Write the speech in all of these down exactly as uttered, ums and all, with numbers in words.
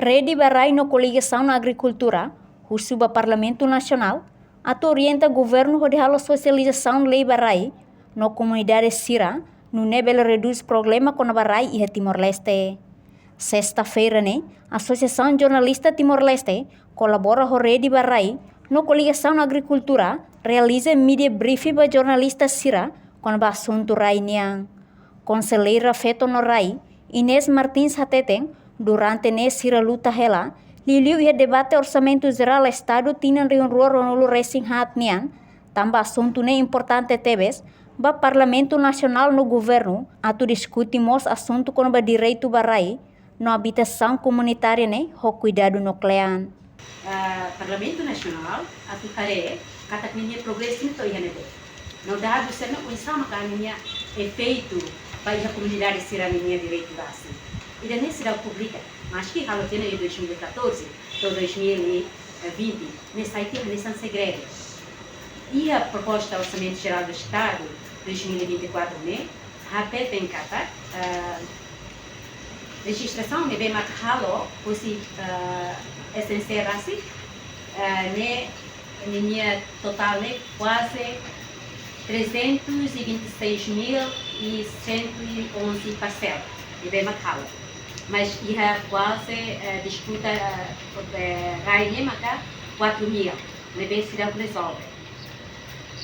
Rede ba Rai no Koligasaun Agrikultura husu ba Parlamentu Nasionál atu orienta governu hodi halo sosializasaun lei ba rai no komunidade sira, nune'e bele redús problema kona-ba rai iha Timor-Leste. Sesta-feira ne'e, Asosiasaun Jornalista Timor-Leste kolabora ho Rede ba Rai no Koligasaun Agrikultura realiza media briefing ba jornalista sira kona-ba asuntu rai nian. Konselleira Feto no Rai, Inês Martins hateten, durante ne'e sira luta hela, liuliu iha debate Orsamentu Jerál Estadu tinan rihun rua ruanulu resin haat nian, tanba asuntu ne'e importante tebes ba Parlamentu Nasionál no governu atu diskute mós asuntu kona-ba direitu ba rai no abitasaun komunitária ne'e ho kuidadu no kle'an. Ah, Parlamentu Nasionál atu haree katak ninia progresu ne'e to'o iha ne'ebé. No dadus sira-ne'e oinsá maka ninia efeitu ba iha komunidade sira ninia direitu rasik. Ida-ne'e seidauk publika, maski halo tiha ona iha dois mil e catorze to'o dois mil e vinte, ne'e sai tiha hanesan segredu. Iha proposta Orsamentu Jerál do Estadu dois mil e vinte e quatro ne'e, hateten katak, ah, rejistrasaun ne'ebé mak halo husi, ah, S N C rasik, ah, ne'e ninia totál ne'e kuaze trezentos e vinte e seis mil e cento e onze parcela ne'ebé mak halo. Mas iha kuaze, eh, disputa, eh, eh, rai ne'e maka quatro mil, ne'ebé seidauk rezolve.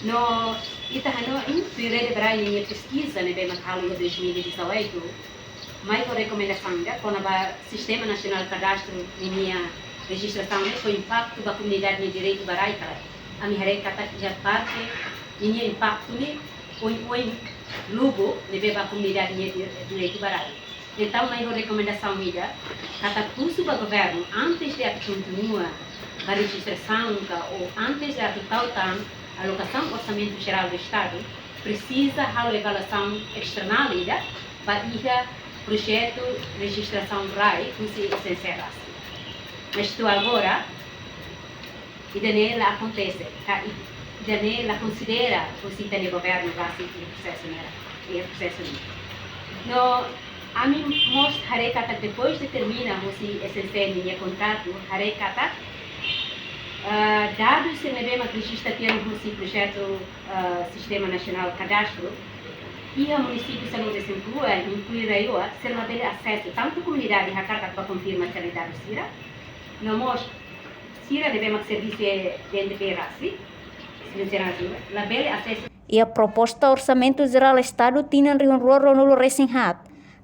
No ita hanoin, tuir Rede ba Rai ninia peskiza ne'ebé mak halo iha dois mil e dezoito, mai ho rekomendasaun ida kona-ba Sistema Nasionál Kadastru ninia rejistrasaun ne'e fó impaktu ba komunidade nia direitu ba rai ka lae. Ami haree katak iha parte ninia impaktu ne'e oioin lubuk ne'ebé ba komunidade nia di-, direitu ba rai. Entaun, mai ho rekomendasaun ida, katak husu ba governu, antes de atu kontinua ba rejistrasaun ka, ou antes de atu tau tan alokasaun Orsamentu Jerál do Estadu, presiza halo avaliasaun esternál ida ba iha projetu rejistrasaun rai husi S N C rasik. Mas to'o agora, ida-ne'e la akontese, ka i-, ida-ne'e la konsidera husi ita-nia governu rasik iha prosesu ne'e, iha prosesu ne'e. No ami mós haree katak depois de termina husi S N C ninia kontratu, haree katak, ah, dadus sira ne'ebé mak rejista tiha ona husi projetu, ah, Sistema Nasionál Kadastru, iha munisípiu sanulu-resin-rua, inklui RAEOA, sira labele asesu, tantu komunidade hakarak atu bá konfirma sira-nia dadus sira, no mós sira ne'ebé mak servisu iha D N T P rasik, servisu rasik, labele asesu. Iha proposta Orsamentu Jerál Estadu tinan rihun rua ruanulu resin haat,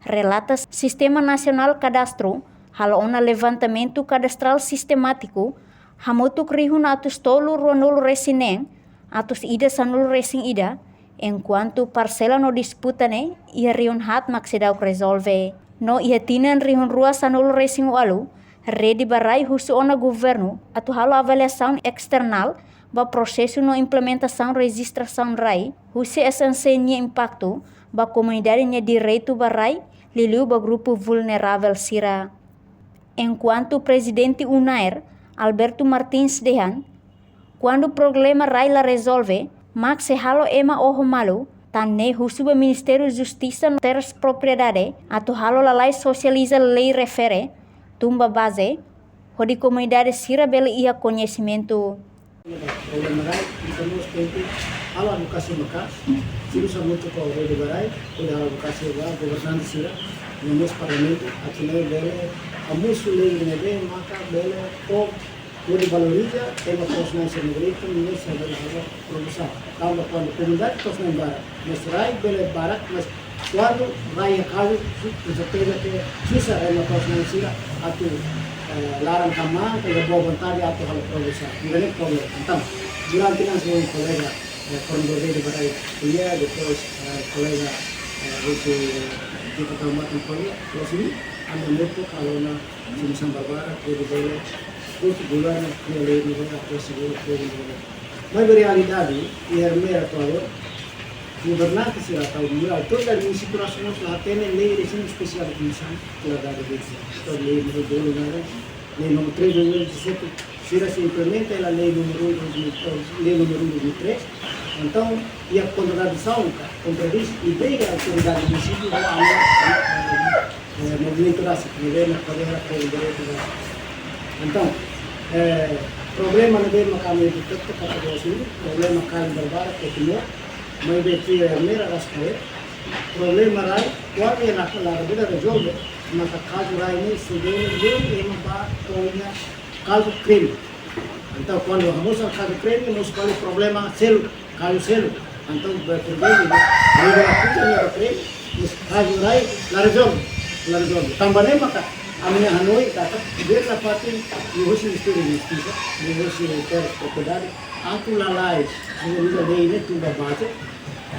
relata Sistema Nasionál Kadastru halo ona levantamentu kadastrál sistemátiku hamutuk rihun atus tolu ruanulu resin neen, atus ida sanulu resin ida, enkuantu parsela no disputa ne'e iha rihun haat mak seidauk rezolve. No iha tinan rihun rua sanulu resin ualu, Rede ba Rai husu ona governu atu halo avaliasaun esternál ba prosesu no implementasaun rejistrasaun rai husi S N C nia impaktu ba komunidade nia direitu ba rai, liuliu ba grupu vulneravel sira. Enkuantu Prezidente UNAER, Alberto Martins dehan, kuandu problema rai la rezolve, mak sei halo ema oho malu, tan ne'e husu ba Ministériu Justisa no Terras Propriedade atu halo lalais sosializa lei refere, tun ba baze, hodi komunidade sira bele iha koñesimentu. Problema rai, entaun mós tenke halo advokasia maka'as, servisu hamutuk ho Rede ba Rai, hodi halo advokasia ba governante sira, no mós Parlamentu, atu nune'e bele hamosu lei ne'ebé maka bele fó, hodi valoriza ema to'os-na'in sira-nia direitu, nune'e sira bele halo produsaun. Tanba kuandu komunidade to'os-na'in barak, mas rai bele barak, mas kuandu rai iha kazu, com certeza que susar ema to'os-na'in sira atu, eh, laran ka maan, ka iha boa vontade atu halo produsaun. Ida-ne'e problema. Entaun, durante ne'e, hanesan kolega, eh, koordenadór Rede ba Rai ko'alia, depois, eh, kolega, eh, deputadu Matan ko'alia, terus ne'e, ami hamutuk halo ona solusaun barak-barak, hodi bele, hodi governu kria lei ne'ebé atu asegura povu nia direitu. Maibé realidade, iha Ermera atuál, governante sira tau mural, toda munisípiu rasmus la hatene lei resin espesiál de kondisaun, kila dada de, toda lei númeru dua, lei númeru três de dois mil e dezassete, sira sei implementa hela lei númeru um, dois mil, lei númeru um, dois mil e três, Entaun, iha kontradisaun ka, kontradís ideia autoridade munisípiu ho ami, eh, movimentu rasik, ne'ebé mak poder apoiu diretu rasik. Entaun, eh, problema ne'ebé mak ami detekta ka, problema kali barbarak iha Timor, maibé primeiru rasik, problema rai, kuandu ema la, la bele rezolve, maka kazu rai ne'e sei bele, bele ema ba toña kazu krime. Entaun, kuandu hamosu kazu krime, mós kali problema seluk, kazu seluk. Entaun, ba problema ne'e, ne'ebé la kuta ne'e ba krime, mós kazu rai, la rezolve, la rezolve. Tanba ne'e maka, ami-nia hanoin katak, bele la fatin, liuhusi Ministériu Justisa, liuhusi Terras Propriedade, atu lalais, ami-nia lei ne'e tun ba baze,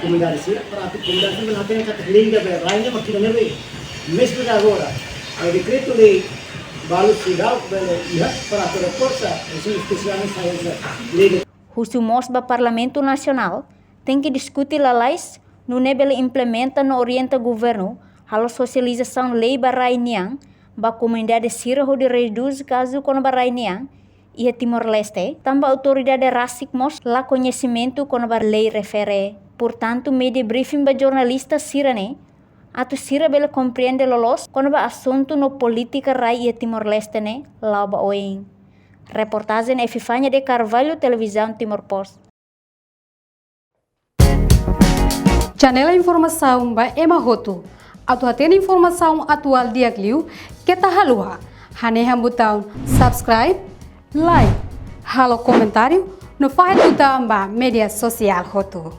komunidade sira, para atu komunidade sira hatene katak lei ne'ebé rai ne'e mak ida-ne'e. Mesmu agora, eh, dekretu-lei balu seidauk bele iha para atu reforsa, ensinu espesiál ne'e sai lei de. Husu mós ba Parlamentu Nasionál, tenke diskute lalais, nune'e bele implementa no orienta governu, halo sosializasaun lei ba rai nian, ba komunidade sira hodi redús kazu kona-ba rai nian, iha Timor-Leste, tanba autoridade rasik mós la koñesimentu kona-ba lei refere. Portantu, media briefing ba jornalista sira-ne'e, atu sira bele komprende loloos kona-ba asuntu no polítika rai iha Timor-Leste ne'e la'o ba oin. Reportajen Epifania de Carvalho, Televizaun Timor Post. Janela informasaun ba ema hotu. Atu hatene informasaun atuál di'ak liu, keta haluha hanehan butaun subscribe, like, halo komentáriu, no fahe tutan ba média sosiál hotu.